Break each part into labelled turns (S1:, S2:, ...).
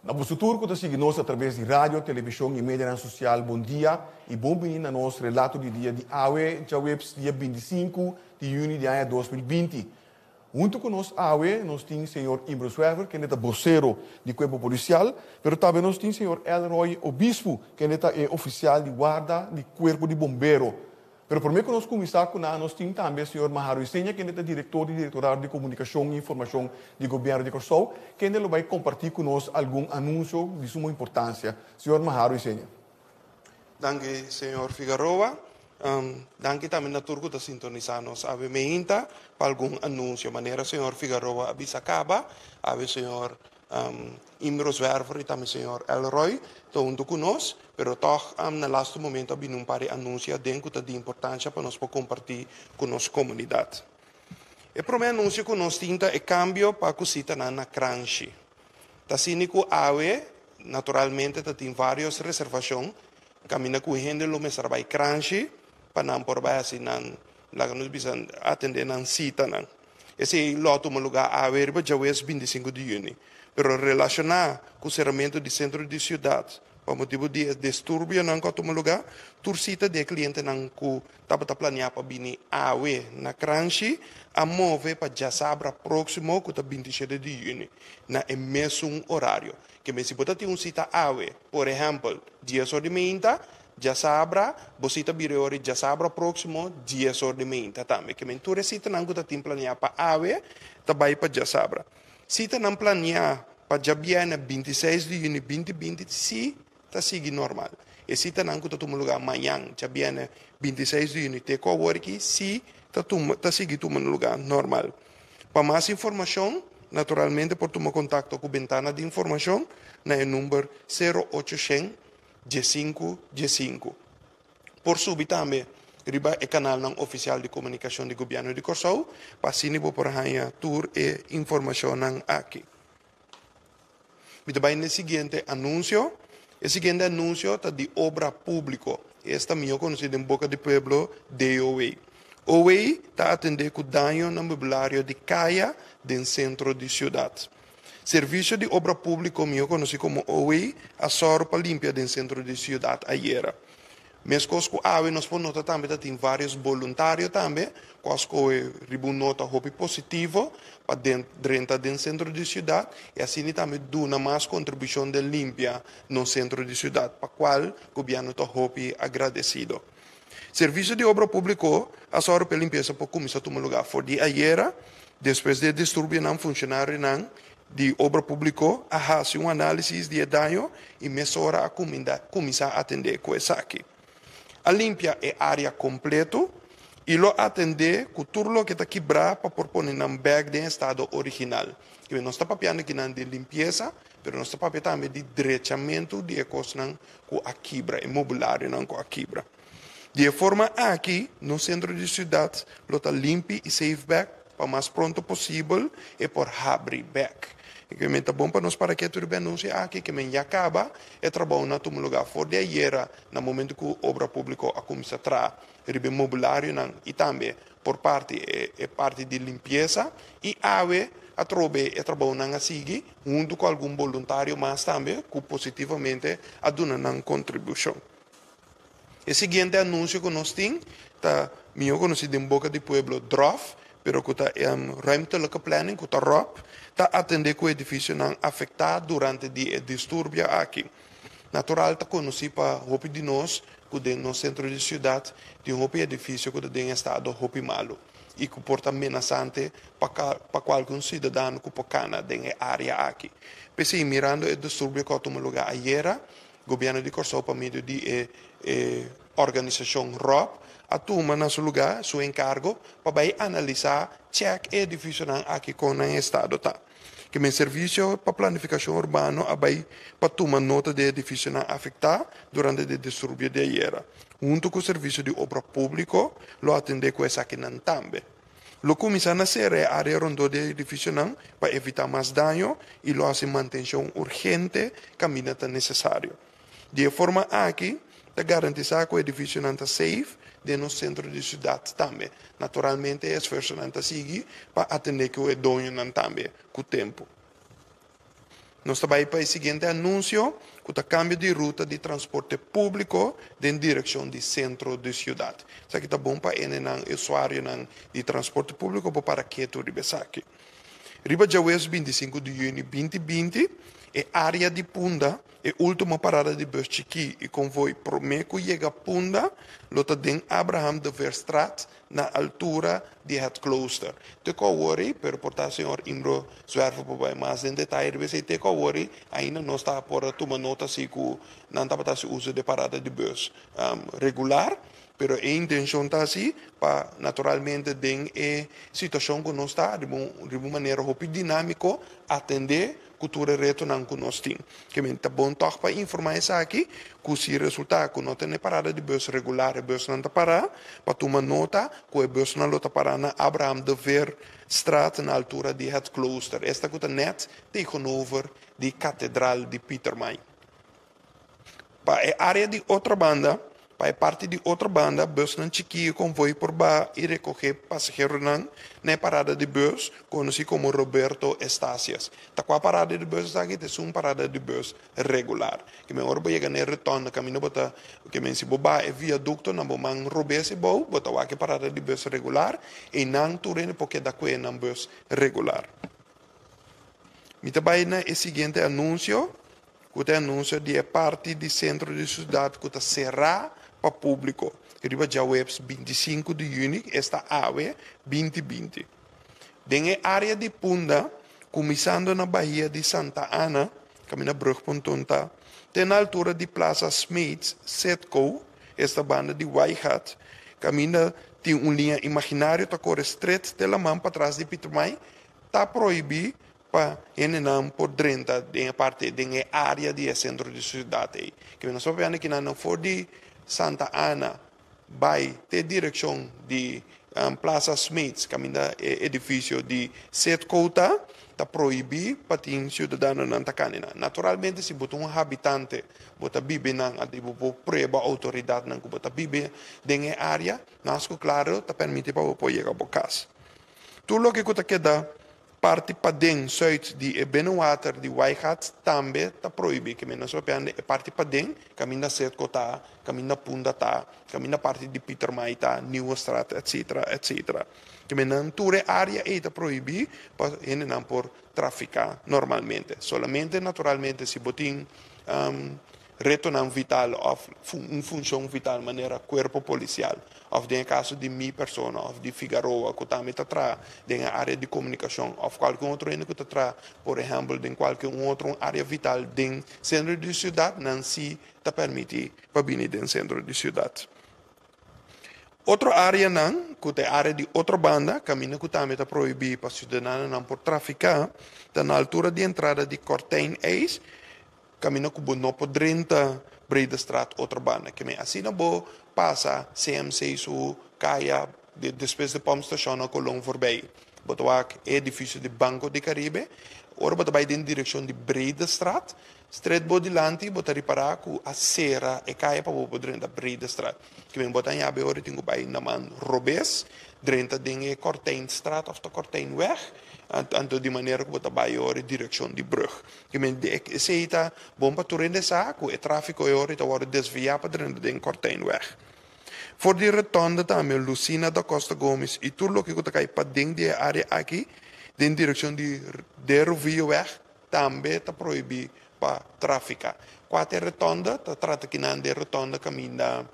S1: Na boso tur ku ta sigui nos atraves di radio, televishon i medianan sosial bon dia i bon bini na nos relato di dia di awe djaweps dia 25 di yüni di aña 2020. Huntu ku nos awe nos tin señor Imro Zwerver kende ta bosero di Kuerpo Polisial, pero tambe nos tin señor Elroy Obispo kende ta e ofisial di warda di Kuerpo di Bombero. Pero promé ku nos kuminsá ku nan nos tin tambe señor Maharo Isenia kende ta direktor di Direktorado di Komunikashon i Informashon di Gobièrnu di Kòrsou kende lo bai kompartí ku nos algun anunsio di sumo importansia. Señor Maharo Isenia.
S2: Danki señor Figaroa. Danki tambe na tur ku ta sintonisá nos awe meinta pa algun anunsio. Manera señor Figaroa a bisa kaba, awe señor Imro Zwerver i tambe señor Elroy ta huntu ku nos, pero tòg na lastu momento a bini un par di anunsio aden ku ta di importansha pa nos por kompartí ku nos komunidat. E promé anunsio ku nos tin ta e kambio pa ku sitanan na Kranshi. Ta asina ku awe naturalmente ta tin vários reservashon kaminda ku hende lo mester a bai Kranshi pa nan por bai hasi nan, laga nos bisa, atendé nan sitanan. Esei lo a tuma lugá awe riba djawees 25 di yüni. Pero relashoná ku seramentu di sentro di siudat pa motibu di e disturbionan ku a tuma lugá, tur sita di e klientenan ku tabata planeá pa bini awe na Kranshi a move pa djasabra próksimo ku ta 27 di yüni na e mesun orario. Ke men si bo ta tin un sita awe, por ehèmpel, dies or di meinta, djasabra bo sita bira e ora di djasabra próksimo dies or di meinta tambe. Ke men tur e sitanan ku ta tin planeá pa awe ta bai pa djasabra. Sitanan planeá pa djabièrnè 26 di yüni 2020 si ta sigui normal. E sitanan ku ta tuma lugá mañan, djabièrnè 26 di yüni te ku awor aki si ta tuma ta sigui tuma lugá normal. Pa mas informashon, naturalmente por tuma kontakto ku Bentana di Informashon na e number sero ocho shen 15 15. Por subi tambe riba e kanalnan ofisial di komunikashon di Gobièrnu di Kòrsou pa asina bo por haña tur e informashonnan aki. Mi ta bai na e siguiente anunsio. E siguiente anunsio ta di Obra Públiko. Esta mihó konosí den boka di pueblo DOW. OW ta atendé ku daño na mebulario di kaya den sentro di siudat. Servisio di Obra Públiko, mihó konosí komo OW, a sòru pa limpia den sentro di siudat ayera. Meskos ku awe nos por nota tambe ta tin vários boluntario tambe ku a skohe riba un nota hopi positivo pa den drenta den sentro di siudat i asina tambe duna mas kontribushon den limpia nos sentro di siudat pa kual gobièrnu ta hopi agradesido. Servisio di Obra Públiko a sòru pa e limpiesa por kuminsá tuma lugá for di ayera despues di e disturbionan funshonarionan di Obra Públiko a hasi un análisis di e daño i mesora a kuminsá atendé ku esaki. A limpia e área kompleto i lo atendé ku tur loke ta kibrá pa por pone nan bèk den estado original. Kibe nos ta papiando akinan di limpiesa, pero nos ta papia tambe di drechamentu di e kosnan ku a kibra, e mobularionan ku a kibra. Di e forma aki, nos sentro di siudat lo ta limpi i safe bèk pa mas pronto posibel e por habri bèk. E ke men ta bon pa nos para ketu riba e anunsio aki, ke men ya kaba e trabounan a tuma lugá for di ayera na momento ku Obra Públiko a kuminsá traha riba e mobularionan i tambe por parti e parti di limpiesa i awe atrobe e trabounan a sigui huntu ku algun boluntario mas tambe ku positivamente a duna nan kontribushon. E siguiente anunsio ku nos tin ta mihó konosí den boka di pueblo DROF, pero ku ta Ruimtelijke Planning, ku ta rop, ta atendé ku edifisionan afektá durante di e disturbio aki. Natural ta konosí pa hopi di nos ku den nos sentro di siudat tin hopi edifisio ku ta den estado hopi malu i ku por ta menasante pa pa kualke un siudadano ku por kana den e área aki. P'esei mirando e disturbio ku a tuma lugá ayera, Gobièrnu di Kòrsou pa medio di e e organisashon ròp a tuma na su lugá su enkargo pa bai analisá, chèk e edifisionan aki kon nan estado ta. Ke men Servisio pa Planifikashon Urbano a bai pa tuma nota di e edifisionan afektá durante di e disturbio di ayera. Huntu ku Servisio di Obra Públiko lo atendé ku esakinan tambe. Lo kuminsá na sera e área rondó di e edifisionan pa evitá mas daño i lo hasi mantenshon urgente kaminda ta nesesario. Di e forma aki ta garantisá ku e edifisionan ta safe den nos sentro di siudat tambe. Naturalmente e esfuersonan ta sigui pa atendé ku e doñonan tambe ku tempu. Nos ta bai pa e siguiente anunsio ku ta kambio di ruta di transporte públiko den direkshon di sentro di siudat. Esaki ta bon pa hendenan, e usuarionan di transporte públiko por para ketu riba esaki. Riba djaweves 25 di yüni 2020, e área di Punda, e último parada di bùs chikí i konvoi promé ku yega Punda, lo ta den Abraham de Veerstraat na altura di het klooster. Te ku awor ei, pero por ta señor Imro Zwerver por bai mas den detaye riba esei, te ku awor ei ainda nos ta por a tuma nota si ku nan tabata hasi uso di e parada di bus regular, pero e intencion ta asi pa naturalmente den e situacion ku nos ta riba un riba un manera hopi dinamico atende ku tur e retonan ku nos tin. Ke men ta bon tòg pa informá esaki, ku si resultá ku no tene parada di bùs regular e bùsnan ta pará, pa tuma nota ku e bùsnan lo ta pará na Abraham de Veerstraat na altura di Het Klooster, esta ku ta nèt tegenover di Katedral di Pietermaai. Pa e área di Otrabanda, pa e parti di Otrabanda, bùsnan chikí i konvoi por baha i rekogé pasaheronan na e parada di bùs konosí komo Roberto Estasias. Ta kua parada di bùs esaki? Ta esun parada di bùs regular. Ke men ora bo yega na e retònda kaminda bo ta, ke men si bo baha e viadukto na bo man robes e bou, bo ta wak e parada di bùs regular, einan tur hende por keda kue nan bùs regular. Mi ta bai na e siguiente anunsio, ku ta e anunsio di e parti di sentro di siudat ku ta será pa públiko riba djaweps 25 di yüni, esta awe, 2020. Den e área di Punda, kuminsando na bahia di Santa Ana, kaminda Brugponton ta, te na altura di Plaza Smeets, Setco, esta banda di Waaigat, kaminda tin un liña imaginario ta kore stret te laman patras di Pietermaai, Ta prohibí pa hendenan por drenta den e parti, den e área di e sentro di siudat ei. Ke nos ta papia kinan for di Santa Ana. bai te direkshon di Plaza Smeets kaminda e edifisio di Citgo ta, ta prohibí pa tin siudadanonan ta kani nan. Naturalmente si bo ta un habitante bo ta biba nan anto bo por prueba outoridatnan ku bo ta biba den e área, mas ku klaro ta permití pa bo por yega bo kas. Tur loke ku ta keda Parti paden, zuid, di e binnenwater di Waaigat tambe ta prohibí. Ke men nos papiando e parti paden, kaminda Setco ta, kaminda Punda ta, kaminda parti di Pietermaai ta, Nieuwestraat etc. Etc. Ke men nan tur e área ei ta prohibí pa hendenan por trafiká normalmente. Solamente naturalmente si bo tin Retonan vital òf un funshon vital manera kuerpo polisial òf den e kaso di mi persona òf di Figaroa ku tambe ta traha den e área di komunikashon òf kualke un otro hende ku ta traha por ehèmpel den kualke un otro área vital den sentro di siudat nan si ta permití pa bini den sentro di siudat. Otro áreanan ku ta e área di otro banda kaminda ku tambe ta prohibí pa siudadanonan por trafiká ta na altura di entrada di Kortijn IJs Caminda cu bo no por drenta Breedestraat otro banda. Ke men asina bo pasa CMC su caya despues di pompstation na Colon voorbij. Bo ta wak e edificio di Banco di Caribe. Ora bo ta bay den direccion di Breedestraat, stret bo dilanti bo ta ripara cu a cera e caya pa bo por drenta Breedestraat. Ke men bo ta yabe ora tin cu bay na man robes drenta den e Kortijnstraat of ta Kortijnweg. Anto di manera cu bo ta bay ora direccion di brug. Esei ta bon pa tur hende sa ku e tráfiko e ora ta wòrdu desviá pa drenta den Kortijnweg. For di retònde tambe Lucina da Costa Gomez i tur loke ku ta kai paden di e área aki den direkshon di De Rouvilloweg tambe ta prohibí pa tráfika. Kua ta e retònde? Ta trata kinan den retònde kaminda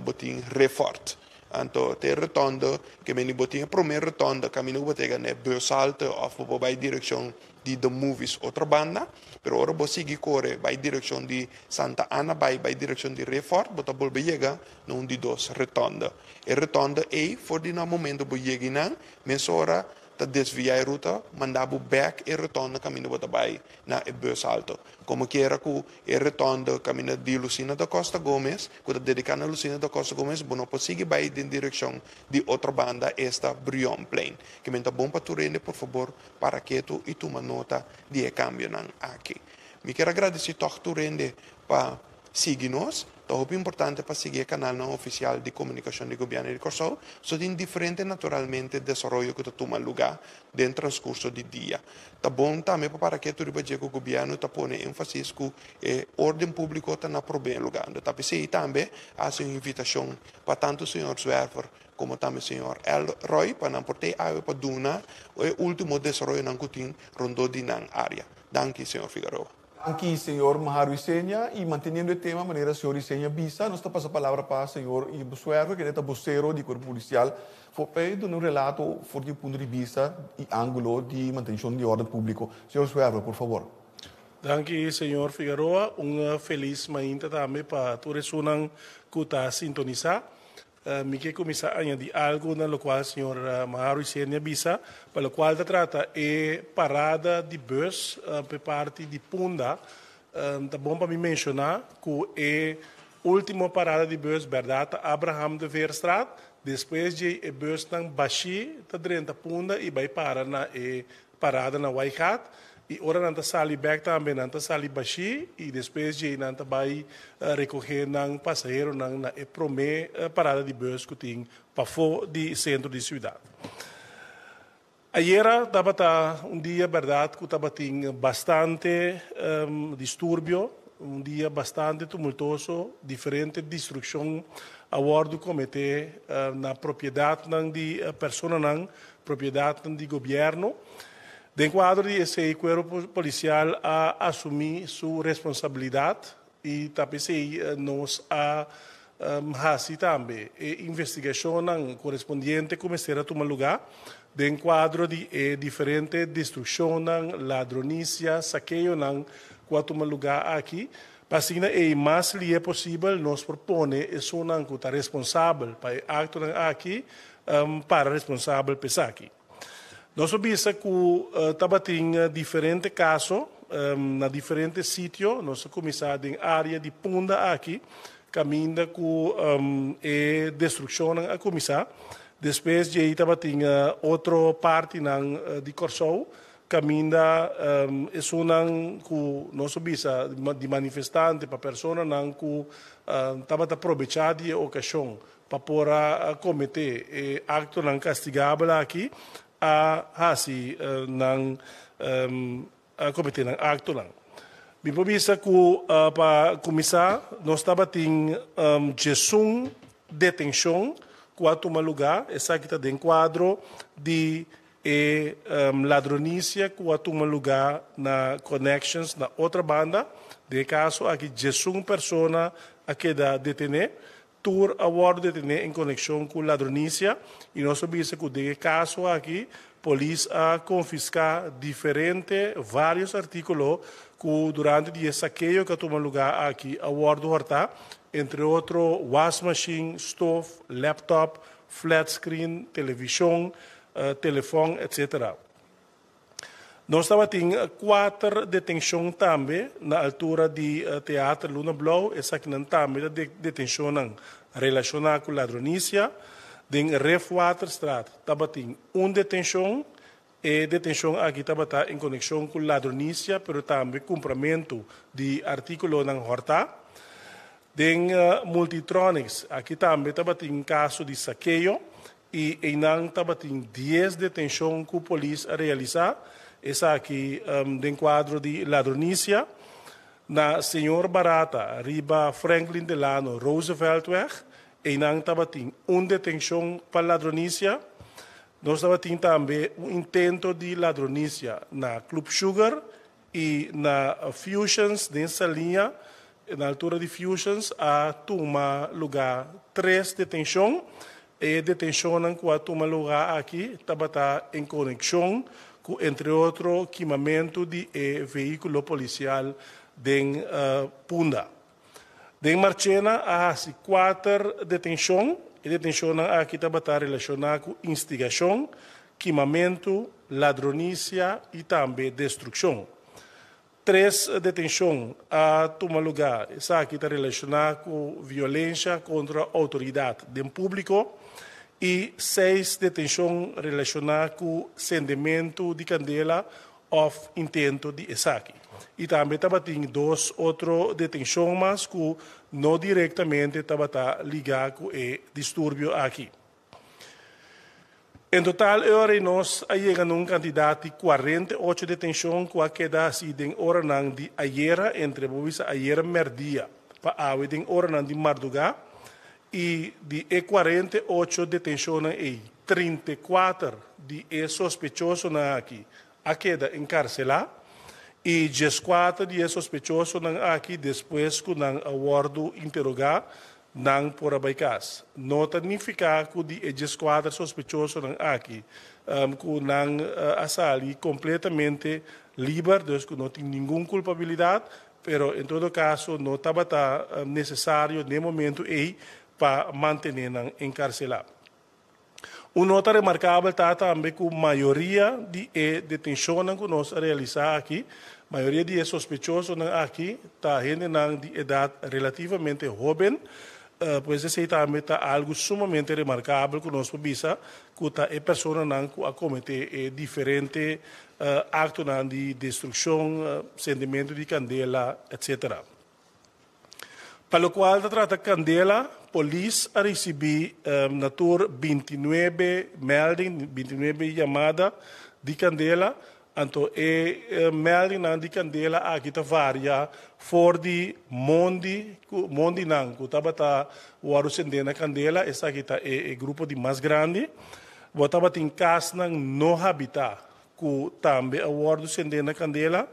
S2: bo tin Refort. Anto te retònde ke meni bo tin e promé retònde kaminda ku bo ta yega na e bushalte òf bo por bai direkshon di The Movies otro banda, pero ora bo sigui kore bai direkshon di Santa Ana bai bai direkshon di Refort bo ta bolbe yega na un di dos retònde. E retònde ei for di na momento bo yega einan mesora ta desviá e ruta manda bo bèk e retònde kaminda bo ta bai na e bushalte. Komo kiera ku e retònde kaminda di Lucina da Costa Gomez ku ta dediká na Lucina da Costa Gomez bo no por sigui bai den direkshon di otro banda esta Brionplein. Ke men ta bon pa tur hende por fabor Para ketu i tuma nota di e kambionan aki. Mi kier a gradisí tòg tur hende pa sigui nos. Ta hopi importante pa sigui e kanalnan ofisial di komunikashon di Gobièrnu di Kòrsou. So tin diferente naturalmente desaroyo ku ta tuma lugá den transkurso di dia. Ta bon tambe pa para ketu riba dje ku gobièrnu ta pone énfasis ku e órden públiko ta na promé lugá. Anto ta p'esei tambe hasi un invitashon pa tantu señor Zwerver komo tambe señor Elroy pa nan por tei awe pa duna e ultimo desaroyonan ku tin rondó di nan área. Danki, señor Figaroa.
S1: Danki, señor Maharu Isenia. I manteniendo e tema manera señor Isenia bisa, nos ta pasa palabra pa señor Ivo Suerve, kende ta bosero di Kuerpo Polisial, for pa e duna un relato for di e punto di bista i ángulo di mantenshon di órden públiko. Señor Suerve, por fabor.
S3: Danki, señor Figaroa. Un felis mainta tambe pa tur esunnan ku ta sintonisá. Mi ke kuminsá añadí algu na lokual señor Maharu Iseni a bisa, pa lokual ta trata e parada di bus pa e parti di Punda. Ta bon pa mi menshoná ku e último parada di bus bèrdat ta Abraham de Veerstraat, despues djei e busnan bashí ta drenta Punda i bai para na e Parada na Waaigat y ora nan ta sali bek tambe nan ta sali bashi y despues djey nan ta bay recoge nan pasaheronan na e prome parada di bus cu tin pafo di centro di ciudad. Ayera tabata un dia berdad cu tabatin bastante disturbio, un dia bastante tumultoso, diferente destruccion a wordo comete na propiedadnan di personanan Propiedatnan di gobièrnu. Den kuadro di esei Kuerpo Polisial a asumí su responsabilidat i ta p'esei nos a hasi tambe e investigashonnan korespondiente ku mester a tuma lugá den kuadro di e diferente destrukshonnan, ladronisia, sakeonan ku a tuma lugá aki pa asina ei mas lihe posibel nos por pone esunnan ku ta responsabel pa e aktonan aki para responsabel pa esaki. Nos por bisa ku tabatin diferente kaso na diferente sitio. Nos a kuminsá den área di Punda aki, kaminda ku e destrukshonnan a kuminsá. Despues djei tabatin otro partinan di Kòrsou kaminda esunnan ku nos a bisa di manifestante pa personanan ku tabata probechá di e okashon pa por a kometé e aktonan kastigabel aki a hasi nan a kometé nan aktonan. Mi por bisa ku pa kuminsá nos tabatin djesun detenshon ku a tuma lugá, esaki ta den kuadro di e ladronisia ku a tuma lugá na Connections na Otrabanda. Den e kaso aki djesun persona a keda detené. Tur a wòrdu detené en konekshon ku ladronisia i nos a bisa ku den e kaso aki polis a konfiská diferente vários artíkulo ku durante di e sakeo ku a tuma lugá aki a wòrdu hòrtá, entre otro wasmashin, stof, laptop, flat screen, televishon, telefòn, etc. Nos tabatin kuater detenshon tambe na altura di Teater Luna Blou. Esakinan tambe ta detenshonnan relashoná ku ladronisia. Den Rifwaterstraat tabatin un detenshon. E detenshon aki tabata en konekshon ku ladronisia pero tambe kumpramentu di artíkulonan hòrtá. Den Multitronics aki tambe tabatin kaso di sakeo. I einan tabatin dies detenshon ku polis a realisá, esaki den kuadro di ladronisia. Na Señor Barata riba Franklin Delano Rooseveltweg, einan tabatin un detenshon pa ladronisia. Nos tabatin tambe un intento di ladronisia na Club Sugar I na Fusions den Saliña, na altura di Fusions a tuma lugá tres detenshon. E detenshonnan ku a tuma lugá aki tabata en konekshon ku entre otro kimamentu di e vehíkulo polisial den Punda. Den Marchena a hasi kuater detenshon. E detenshonnan aki tabata relashoná ku instigashon, kimamentu, ladronisia i tambe destrukshon. Tres detenshon a tuma lugá. Esaki ta relashoná ku violensha kontra outoridat den públiko i seis detenshon relashoná ku sendementu di kandela òf intento di esaki. I tambe tabatin dos otro detenshon mas ku no direktamente tabata ligá ku e disturbio aki. En total e ora ei nos a yega na un kantidat di 48 detenshon ku a keda hasi den oranan di ayera, entre bo bisa ayera mèrdia pa awe den oranan di mardugá. I di e 48 detenshonnan ei, 34 di e sospechosonan aki a keda enkarselá i 14 di e sospechosonan aki despues ku nan a wòrdu interogá nan por a bai kas. No ta nifiká ku di e 14 sospechosonan aki ku nan a sali kompletamente liber, dus ku no tin ningun kulpabilidat, pero en todo kaso no tabata nesesario n'e momentu ei pa mantené nan enkarselá. Un nota remarkabel ta tambe ku mayoria di e detenshonnan ku nos a realisá aki, mayoria di e sospechosonan aki ta hendenan di edat relativamente hóben, pues esei tambe ta algu sumamente remarkabel ku nos por bisa ku ta e personanan ku a kometé e diferente aktonan di destrukshon, sendementu di kandela, etsetera. Pa lokual ta trata kandela, polis a risibí na tur 29 melding, 29 yamada di kandela. Anto e meldingnan di kandela aki ta varia for di mondi ku mondinan ku tabata wòrdu sendé na kandela, esaki ta e grupo di mas grandi. Bo tabatin kasnan no habitá ku tambe a wòrdu sendé na kandela.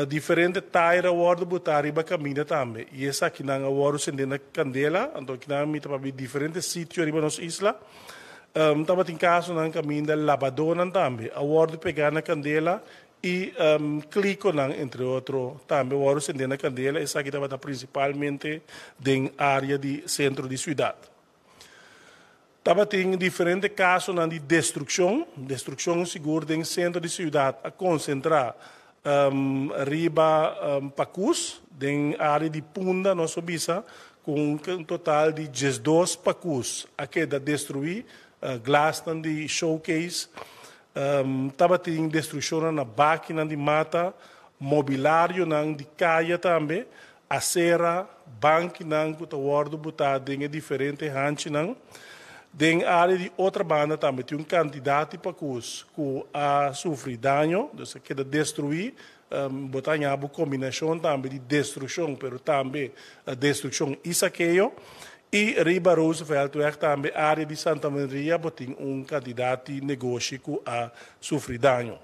S3: Diferente tayer a wòrdu botá riba kaminda tambe i esakinan a wòrdu sendé na kandela. Anto akinan mi ta papia di diferente sitio riba nos isla. Tabatin kasonan kaminda labadónan tambe a wòrdu pegá na kandela i klikonan entre otro tambe a wòrdu sendé na kandela. Esaki tabata prinsipalmente den área di sentro di siudat. Tabatin diferente kasonan di destrukshon. Destrukshon sigur den sentro di siudat a konsentrá riba pakus. Den área di Punda nos por bisa ku un total di 12 pakus a keda destruí, glasnan di showcase, tabatin destrukshonnan na bakinan di mata, mobilarionan di kaya tambe, asera, bankinan ku ta wòrdu butá den e diferente hanchinan. Den área di Otrabanda tambe tin un kantidat di pakus ku a sufri daño, dus a keda destruí. Bo ta haña bo kombinashon tambe di destrukshon, pero tambe destrukshon i sakeo. I riba Rooseveltweg tambe área di Santa Maria bo tin un kantidat di negoshi ku a sufri daño.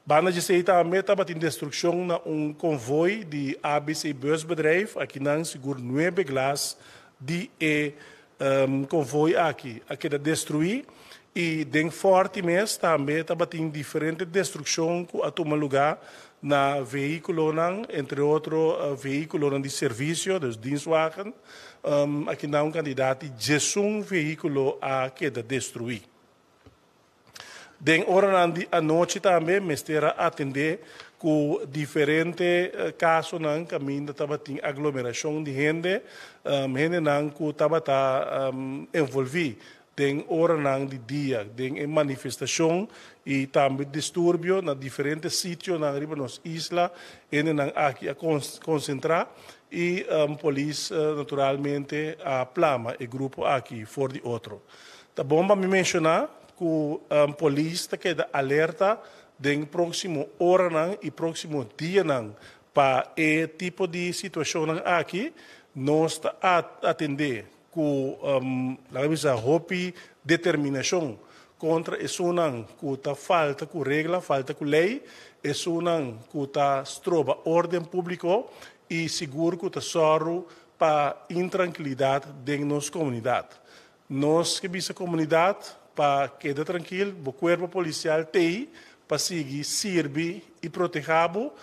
S3: Banda di esei tambe tabatin destrukshon na un konvoi di ABC Busbedrijf, akinan sigur nuebe glas di e konvoi aki a keda destruí i den Fòrti mes tambe tabatin diferente destrukshon ku a tuma lugá na vehíkulonan, entre otro vehíkulonan di servisio, dus dienstwagen. Akinan un kantidat di 11 vehíkulo a keda destruí. Den oranan di anochi tambe mester a atendé ku diferente kasonan kaminda tabatin aglomerashon di hende, hendenan ku tabata envolví den oranan di dia den e manifestashon i tambe disturbio na diferente sitionan riba nos isla. Hendenan aki a konsentrá i polis naturalmente a plama e grupo aki for di otro. Ta bon pa mi menshoná ku polis ta keda alerta den próksimo oranan i próksimo dianan pa e tipo di situashonnan aki. Nos ta atendé ku, laga bisa, hopi determinashon kontra esunnan ku ta falta ku regla, falta ku lei, esunnan ku ta stroba órden públiko i sigur ku ta sòru pa intrankilidat den nos komunidat. Nos ke bisa komunidat pa keda trankil, bo kuerpo polisial t'ei pa sigui sirbi i protehá bo.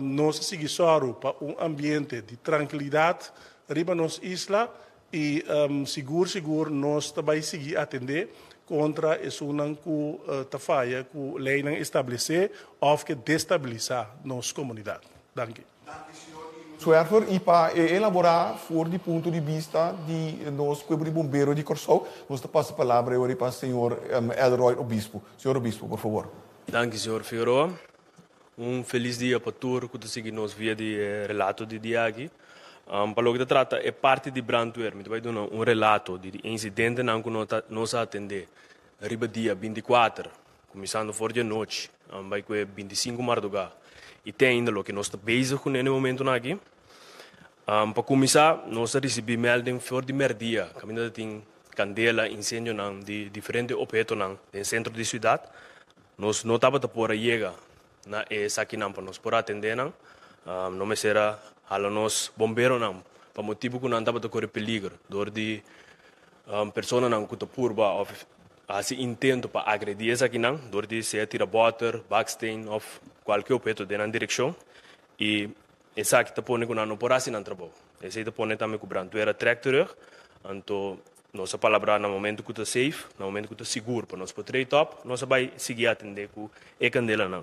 S3: Nos a sigui sòru pa un ambiente di trankilidat riba nos isla i sigur sigur nos ta bai sigui atendé kontra esunnan ku ta faya ku leinan establesé òf ke destabilisá nos komunidat. Danki.
S1: Danki señor Zwerver y pa e elabora for di punto di bista di nos Cuerpo di Bombero di Corsou, nos ta pasa palabra e ora pa señor Elroy Obispo. Señor Obispo, por favor.
S4: Danki señor Figueroa. Un felis dia pa tur cu ta sigui nos via di e relato di dia aki. Pa loke ta trata e parti di brandweer, mi ta bay duna un relato di e incidentenan cu nos a atende riba dia 24 Kuminsando for di anochi, bai ku e 25 mardugá i te ainda loke nos ta bezig kuné na e momentunan aki. Pa kuminsá, nos a risibí melding for di mèrdia kaminda ta tin kandela, insendionan di diferente ophetonan den sentro di siudat. Nos no tabata por a yega na esakinan pa nos por atendé nan. No mester a hala nos bomberonan pa motibu ku nan tabata kore peliger dor di personanan ku ta purba òf hasi intento pa agredí esakinan dor di sea tira bòter, baksteen òf kualke opheto den nan direkshon i esaki ta pone ku nan no por hasi nan trabou. Esei ta pone tambe ku brandweer a trèk terug, anto nos a palabrá na momento ku ta safe, na momento ku ta sigur pa nos por trei tòp, nos a bai sigui atendé ku e kandelanan.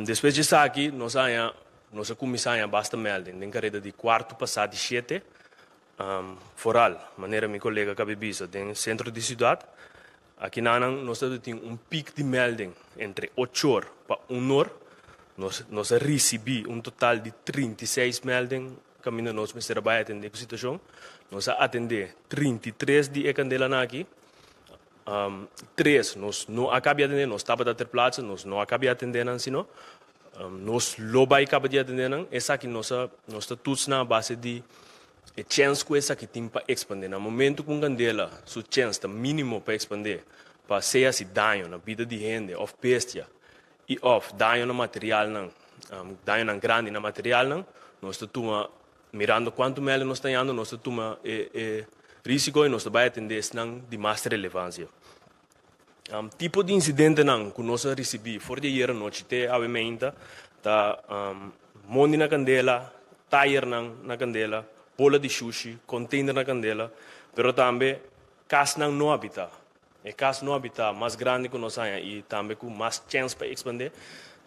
S4: Despues di esaki nos a haña, nos a kuminsá haña basta melding den kareda di kuartu pasá di shete. Foral, manera mi kolega kabi bisa, den sentro di siudat. Akinanan nos ta tin un pik di melding entre ochor pa un or. Nos nos a risibí un total di 36 melding kaminda nos mester a bai atendé ku situashon. Nos a atendé 33 di e kandelanan aki. Tres nos no a kabi atendé, nos tabata ter plaatse, nos no a kabi atendé nan sino nos lo bai kaba di atendé nan. Esaki nos a nos ta tuts nan a base di e chèns ku esaki tin pa ekspandé. Na momentu ku un kandela su chèns ta mínimo pa ekspandé pa sea hasi daño na bida di hende òf bestia i òf daño na materialnan, dañonan grandi na materialnan, nos ta tuma Mirando kuantu mèlde nos ta yando, nos ta tuma e e risiko i nos ta bai atendé esnan di mas relevansia. Tipo di insidentenan ku nos a risibí for di ayer anochi te awe meinta ta mondi na kandela, tayernan na kandela, bola di shushi, konteinder na kandela, pero tambe kasnan no habitá. E kas no habitá mas grandi ku nos haña i tambe ku mas chèns pa ekspandé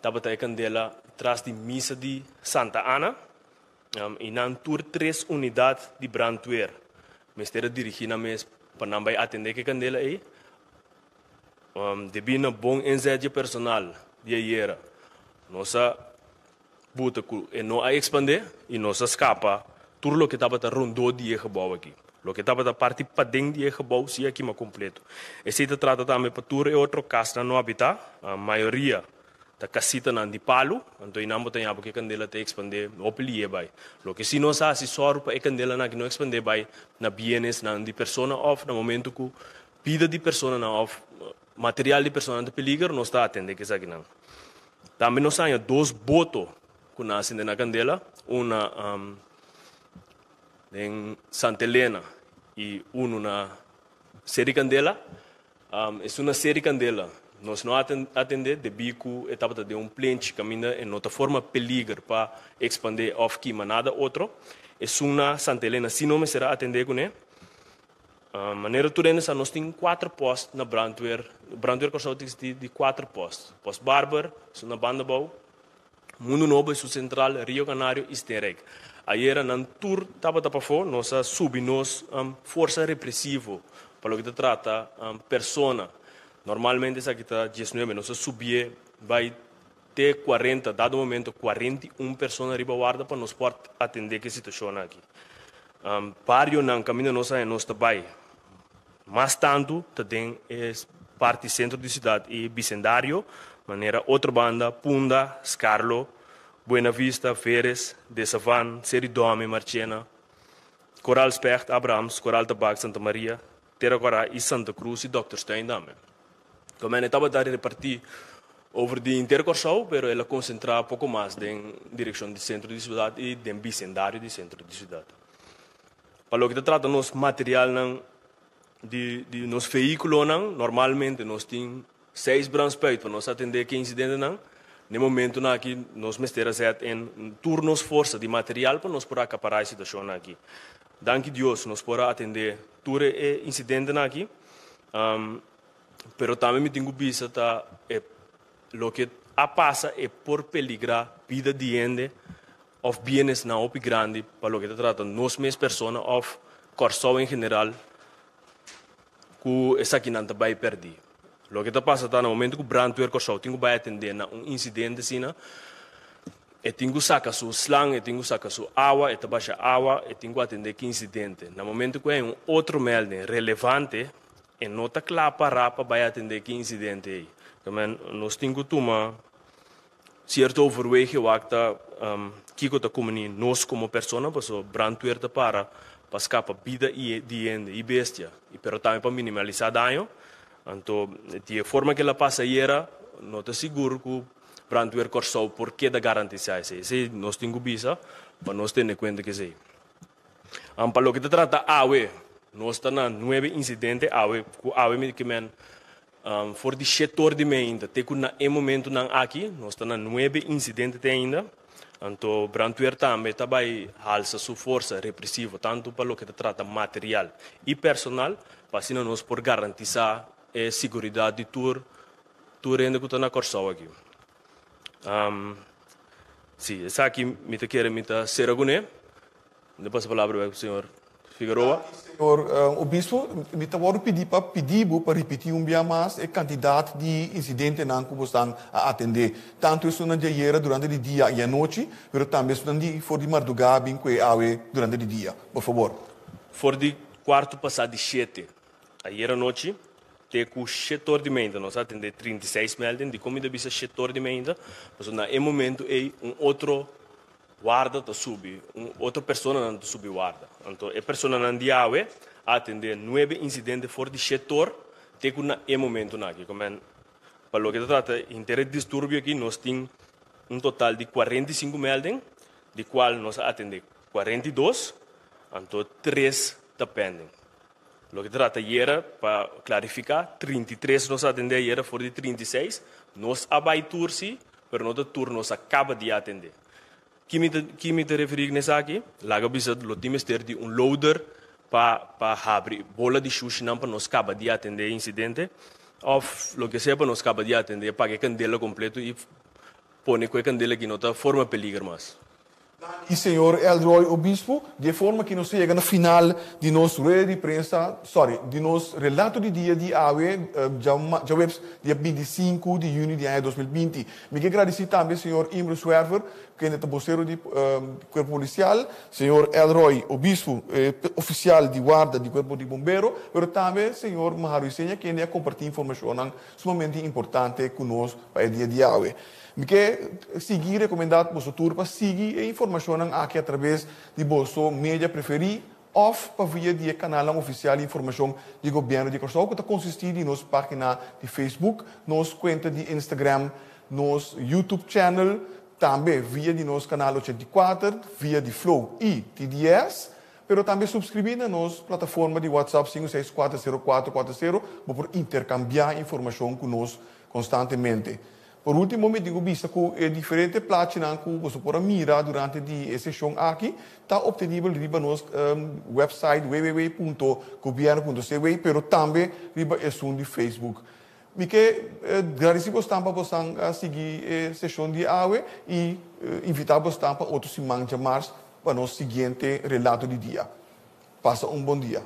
S4: tabata e kandela tras di misa di Santa Ana. I nan tur tres unidat di brandweer mester a dirigí nan mes pa nan bai atendé ku e kandela ei. Debí na bon inzet dje personal di ayera, nos a buta ku e no a ekspandé i nos a skapa tur loke tabata rondó di e gebou aki. Loke tabata parti paden di e gebou si a kima kompleto. Esei ta trata tambe pa tur e otro kasnan no habitá, mayoria ta kasitanan di palu, anto einan bo ta ña bo ku e kandela ta ekspandé hopi lié bai. Loke si nos hasi sòru pa e kandelanan aki no ekspandé bai na bienesnan di persona òf na momentu ku bida di personanan òf material di personanan ta peliger, nos ta atendé ku esakinan. Tambe nos haña dos boto ku nan a sende na kandela, un na den Santa Elena i unu na Seri Kandela. Esun na Seri Kandela nos no a atendé debí ku e tabata den un plenchi kaminda e no ta forma peliger pa ekspandé òf kima nada otro. Esun na Santa Elena sí no mester a atendé kuné. Manera tur hende sa nos tin kuater pòst na brandweer. Brandweer Kòrsou ta eksistí di kuater pòst. Pòst Barber, esun na Bandabou, Mundu Nobo, esun sentral, Rio Canario i Steenrijk. Ayera nan tur tabata pafó, nos a subi nos forsa represivo pa loke ta trata persona. Normalmente esaki ta diesnuebe, nos a subié bai te kuarenta, dado momento 41 persona riba warda pa nos por atendé ku e situashon aki. Barionan kaminda nos haña nos ta bai mas tantu ta den e parti sentro di siudat i bisendario, manera Otrobanda, Punda, Skarlo, Buena Vista, Veres, De Savan, Seri Dòmi, Marchena, Koral Specht, Abrahams, Koral Tabak, Santa Maria, Tera Kòrá i Santa Cruz i Dokterstuin tambe. Komende tabata repartí over di henter Kòrsou, pero el a konsentrá poko mas den direkshon di sentro di siudat i den bisendario di sentro di siudat. Pa loke ta trata nos materialnan di di nos vehíkulonan, normalmente nos tin seis brandspùit pa nos atendé ke insidentenan. Na e momentunan aki nos mester a zet en tur nos forsa di material pa nos por akapará e situashonnan aki. Danki Dios nos por a atendé tur e insidentenan aki. Pero tambe mi tin ku bisa ta e loke a pasa e por peligrá bida di hende òf bienesnan hopi grandi pa loke ta trata nos mes persona òf Kòrsou en general ku esakinan ta bai pèrdí. Loke ta pasa ta na momento ku brandweer Kòrsou tin ku bai atendé na un insidente asina, e tin ku saka su slang, e tin ku saka su awa, e ta basha awa, e tin ku atendé ki insidente. Na momento ku hay un otro melding relevante, e no ta kla pará pa bai atendé ki insidente ei. Tamen nos tin ku tuma sierto overweging wak ta kiko ta kumini nos komo persona, pasobra brandweer ta para pa skapa bida i di hende i bestia, i pero tambe pa minimalisá daño. Anto di e forma ku el a pasa ayera no ta sigur ku Brandweer Kòrsou por keda garantisá esei. Esei nos tin ku bisa pa nos tene kuenta ku esei. Pa loke ta trata awe, nos ta na nuebe insidente awe, ku awe mi ke men for di shete or di meinta te ku na e momentunan aki nos ta na nuebe insidente te ainda. Anto brandweer tambe ta bai halsa su forsa represivo tantu pa loke ta trata material i personal pa asina nos por garantisá e siguridat di tur Tur hende ku ta na Kòrsou aki. Sí, esaki mi ta kere mi ta sera kuné. Mi ta pasa palabra bek pa señor Figueroa.
S1: Señor Obispo, mi ta wòrdu pidi pa pidi bo pa ripití un bia mas e kantidat di insidentenan ku bosnan a atendé, tantu esunnan di ayera durante di dia i anochi, pero tambe esunnan di for di mardugá bin ku e awe durante di dia. Por fabor.
S4: For di kuartu pasá di shete ayera anochi Te ku shetor di meinta nos a atendé 36 melding. Dikon mi ta bisa shetor di meinta? Pasobra na e momentu ei un otro warda ta subi, un otro personanan ta subi warda. Anto e personanan di awe a atendé nuebe insidente for di shetor te ku na e momentunan aki. Komen pa loke ta trata henter e disturbio aki nos tin un total di 45 melding, di kual nos a atendé 42, anto tres ta pending. Loke ta trata ayera, pa klarifiká, 33 nos a atendé ayera for di 36. Nos a bai tur sí, pero no ta tur nos a kaba di atendé. Ki mi ta ki mi ta referí na esaki? Laga bisa lo tin mester di un loader pa pa habri bola di shushinan pa nos kaba di atendé e insidente òf loke sea pa nos kaba di atendé, paga e kandela kompleto i pone ku e kandela aki no ta forma peliger mas.
S1: I señor Elroy Obispo. Di e forma aki nos a yega na final di nos rueda di prensa, sorry, di nos relato di dia di awe, djaweps dia 25 di yüni di aña 2020. Mi ke gradisí tambe señor Imre Zwerver, kende ta bosero di Kuerpo Polisial, señor Elroy Obispo, ofisial di warda di Kuerpo di Bombero, pero tambe señor Maharu Isenia, kende a kompartí informashonnan sumamente importante ku nos pa e dia di awe. Mi ke sigui rekomendá boso tur pa sigui e informashonnan aki atraves di boso media preferí òf pa via di e kanalnan ofisial di informashon di Gobièrnu di Kòrsou ku ta konsistí di nos página di Facebook, nos kuenta di Instagram, nos YouTube channel, tambe via di nos kanal 84, via di Flow i TDS, pero tambe supskribí na nos plataforma di WhatsApp 5640440. Bo por interkambiá informashon ku nos konstantemente. Por último, mi tin ku bisa ku e diferente plachinan ku boso por a mira durante di e seshon aki ta optenibel riba nos website www.gobierno.cw, pero tambe riba esun di Facebook. Mi ke gradisí bosnan pa bosnan a sigui e seshon di awe i invitá bosnan pa otro siman djamars pa nos siguiente relato di dia. Pasa un bon dia.